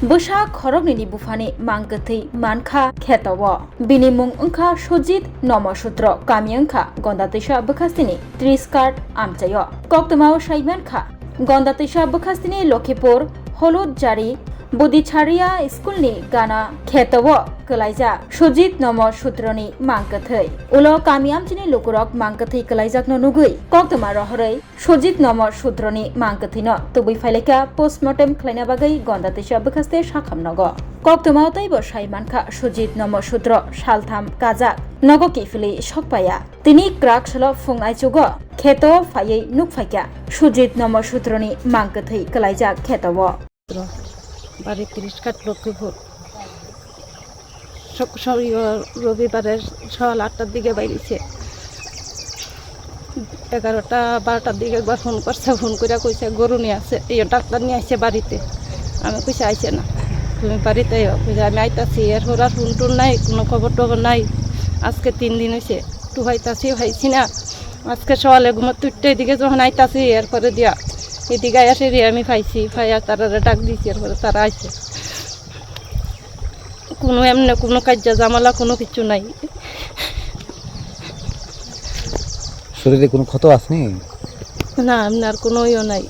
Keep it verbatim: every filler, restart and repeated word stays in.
Bwsa khoroknwini buphani mang kwthwi mankha kheto-o. Bini mung wngkha Sujit Nomo Sutro, kami wngkha Gondatwisa bwkhasteni tris card amchaio. Koktwmao sai mankha, Gondatwisa bwkhasteni Lokhipur Holudjari Budhicharia School ni gana kheto-o kwlaijak Sujit Nomo Sutroni mang kwthwi. Ulo kami amchini lukurok mang kwthwi kwlaijakno nugwi koktwma rohorwi Sujit Nomo Sutroni mang kwthwino tubui phailekha postmortem khlaina bagwi Gondatwisa bwkhaste sakham nogo. Koktwmao teibo sai mankha Sujit Nomo Sutro saltham kajak nogo kiphilwi sokpaiya. Tini kwrak salo phung aichugo kheto phaiwi nukphaikha Sujit Nomo Sutroni mang kwthwi kwlaijak kheto-o. বাড়ি তিরিশ কাঠ লক্ষ্মীপুর। সক-, সক-, ইয়ে, রবিবারে সকাল আটটার দিকে বাইরেছে। এগারোটা বারোটার দিকে একবার ফোন করছে, ফোন করে কইছে গরু নিয়ে আসে, ইয়ে, ডাক্তার নিয়ে আসছে বাড়িতে। আমি কইছি, "আইছে না, তুমি বাড়িতে আইও।" কইছে, "আমি আইতাছি।" এরপর আর ফোন টোন নাই, কোনো খবর টবর নাই। আজকে তিন দিন হয়েছে, একটু হইতাছি, হইছি না। আজকে সকালে ঘুমোতে উঠতে এদিকে যখন আইতাছি, এরপরে দিয়া এদিকে আয়া সেরে আমি পাইছি, পাইয়া তারারে ডাক দিছি, এরপরে তারা আইছে। কোনো এমনি কোনো কাজ্জা ঝামেলা কোনো কিছু নাই। শরীরে কোনো ক্ষত আসেনি? না, এমনি আর কোনো ইয়ে নাই।